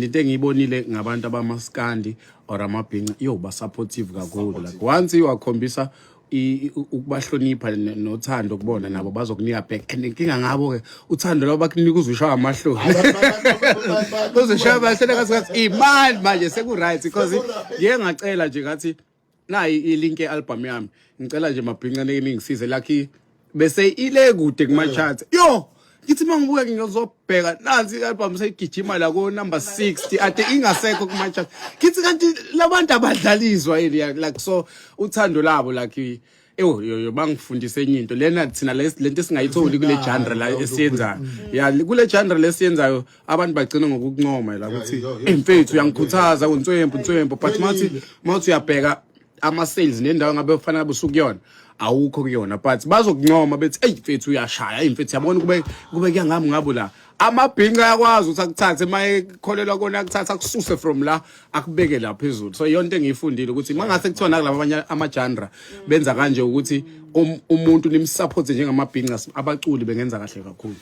Into engiyibonile ngabantu abamaskandi or amabhinca, yo, ba supportive kakhulu. Like, once iwakhombisa ukubahlonipha nothando kubona, nabo bazokunika back. And inkinga ngabo ke, uthando lwabo bakunika uzushaya amahloni, uzushaya amahloni ngathi imali manje seku right, because ngiye ngacela nje, ngathi nayi i-link ye-album yami, ngicela nje mabhinca ningisize, like bese ile kude kuma charts. Yo, ngithi mangibuka ngizobheka, nansi i-album seyigijima la ko number 60, ade ingasekho kuma charts. Ngithi kanti labantu abadlalizwa yini? Like, so uthando labo, like, eyo yo yo, bangifundise enye into lena thina lento esingayitholi kule genre la esiyenzayo. Ya, kule genre lesiyenzayo abantu bagcina ngokukuncoma la ukuthi, "Hey mfethu, uyangikhuthaza, unswempu nswempu," but mathi uyabheka ama sales nendawo ngabe kufanele ngabe usukuyona, awukho kuyona, but bazokuncoma bethi, "Hey mfethu, uyashaya. Hey mfethu, yabona kube kuyangami ngabo la." Amabhinca ayakwazi ukuthi akuthathe maye kholelwa kona, akuthatha akususe from la, akubeke la phezulu. So iyonto engiyifundile ukuthi mangase kuthiwa nakulaba abanye ama-genre benza kanje, ukuthi umuntu nimsupport njengamabhinca, abaculi bengenza kahle kakhulu.